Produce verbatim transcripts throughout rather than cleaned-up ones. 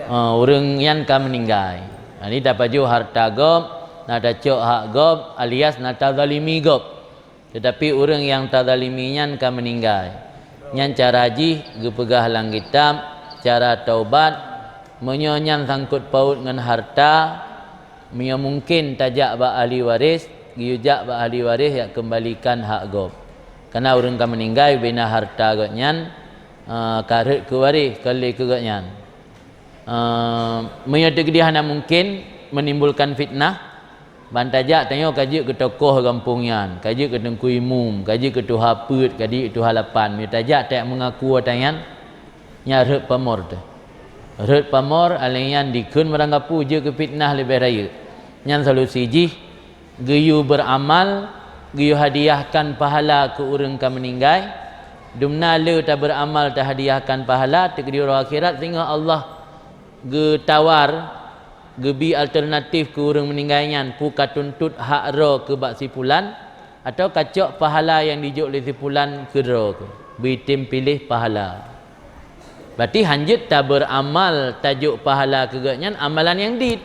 Ha, ureuëng nyan ka meuninggai. Ha, ini tapajoh harta gob, na tacok hak gob, alias na tazalimi gob. Tetapi ureuëng nyang tazalimi nyan ka meuninggai. Nyan cara jih geupeugah lam kitab, cara taubat, meunyoe nyan sangkot paut ngon harta, meunyoe mungken tajak bak ahli waréh, geuyue jak bak ahli waréh jak keumbalikan hak gob. Karena ureuëng ka meuninggai, bina harta gobnyan, eh, ka rhot keu waréh, kon lé keu gobnyan. Eh, meunyoe teukeudi hana mungken menimbulkan fitnah, ban tajak tanyoe ka jeuet keu tokoh gampông nyan, ka jeuet keu teungku imum, ka jeuet keu tuha peuet, ka jeuet keu tuha lapan. Meunyoe tajak tajak meungaku ata nyan, nyan rhot pamor teuh. Rhot pamor, alèh nyan dikheun meurangkapu jeuet keu fitnah leubeh rayeuk. Nyan solusi jih, geuyue beuramal, geuyue hadiahkan pahala keu ureuëng ka meuninggai. Dumna le tabeuramal tahadiahkan pahala, teukeudi uroe akhirat singoh Allah geutawar, geubi alternatif keu ureuëng meuninggai nyan, peue ka tuntot hak droe keu bak si pulan, atawa ka cok pahala nyang dijok lé si pulan keu droe keuh. Beutem piléh pahala. Berarti hanjeuet tabeuramal tajok pahala keu gobnyan amalan nyang dit.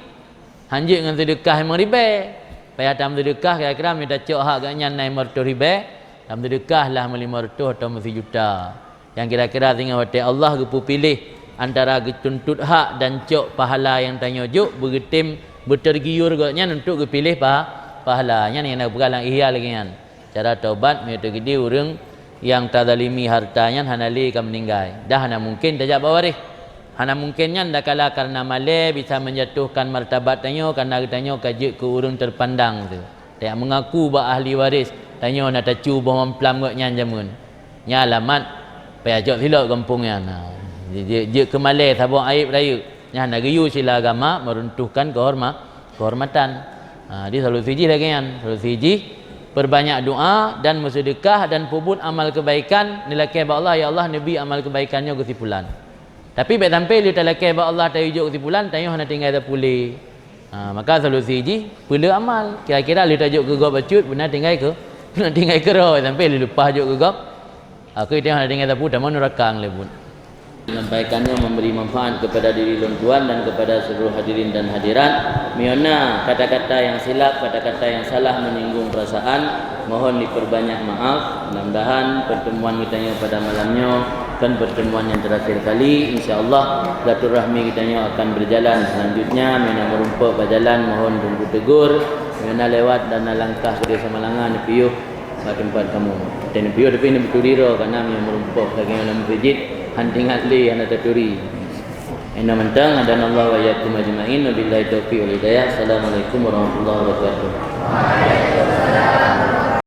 Hanjeuet ngon seudeukah limong ribèe. Payah tameuseudeukah kira-kira meunyoe tacok hak gobnyan na limong reutôh ribèe, tameuseudeukah lah meulimong reutôh atawa meusijuta. Nyang kira-kira singoh watèe Allah geupeupiléh antara geutuntot hak dan cok pahala nyang tanyoe jok, beugeutem beuteurgiur gobnyan untuk geupiléh pa-, pahala. Nyan nyang na geupeugah lam Ihya lagèe nyan. Cara taubat meunyoe teukeudi ureuëng nyang tazalimi harta nyan hana lé ka meuninggai, dah hana mungken tajak bak waréh. Hana mungken nyan dakala karena malèe bisa menjatuhkan martabat tanyoe, karena geutanyoe ka jeuet keu ureuëng teupandang teuh. Tajak meungaku bak ahli waréh, tanyoe na tacu boh mamplam gobnyan jameun. Nyan alamat payah jok silop gampông nyan. Ha. Jeuet, jeuet keu malèe saboh aéb rayeuk. Nyan hana geuyue sila agama meruntuhkan kehorma-, kehormatan. Ha, jadi solusi jih lagèe nyan. Solusi jih, perbanyak doa dan meuseudeukah dan peubuet amal kebaikan, neulakèe bak Allah, "Ya Allah, neubi amal kebaikan nyoe keu si pulan." Tapi bèk sampai lheueh talakèe bak Allah tayue jok keu si pulan, tanyoe hana tinggai sapeue lé. Ha, maka solusi jih, peulheueh amal. Kira-kira lheueh tajok keu gob bacut, beuna tinggai keu, beuna tinggai keudroe, sampai lheueh leupah jok keu gob. Aku itu yang ada dengan tapu, tamu neraka ngelebut. Menyampaikannya memberi manfaat kepada diri lôn tuan dan kepada seluruh hadirin dan hadirat. Meunyoe na kata-kata yang silap, kata-kata yang salah menyinggung perasaan, mohon diperbanyak maaf. Mudah-mudahan pertemuan kita nyoe pada malam nyoe kan pertemuan yang terakhir kali. Insya Allah silaturahmi kita nyoe akan berjalan selanjutnya. Meunyoe na meurumpok bak jalan, mohon tunggu tegur. Meunyoe na lewat dan na langkah ke Desa Malanga, neupiôh bak teumpat kamoe. Watèe neupiôh tapi neubeutu diri, karena meunyoe meurumpok lagèe nyoe lam meuseujid, han teuingat lé, hana taturi. Inoe mantong, hadanallahu wa iyyakum ajma'in, wabillahi taufiq wal hidayah. Assalamualaikum warahmatullahi wabarakatuh.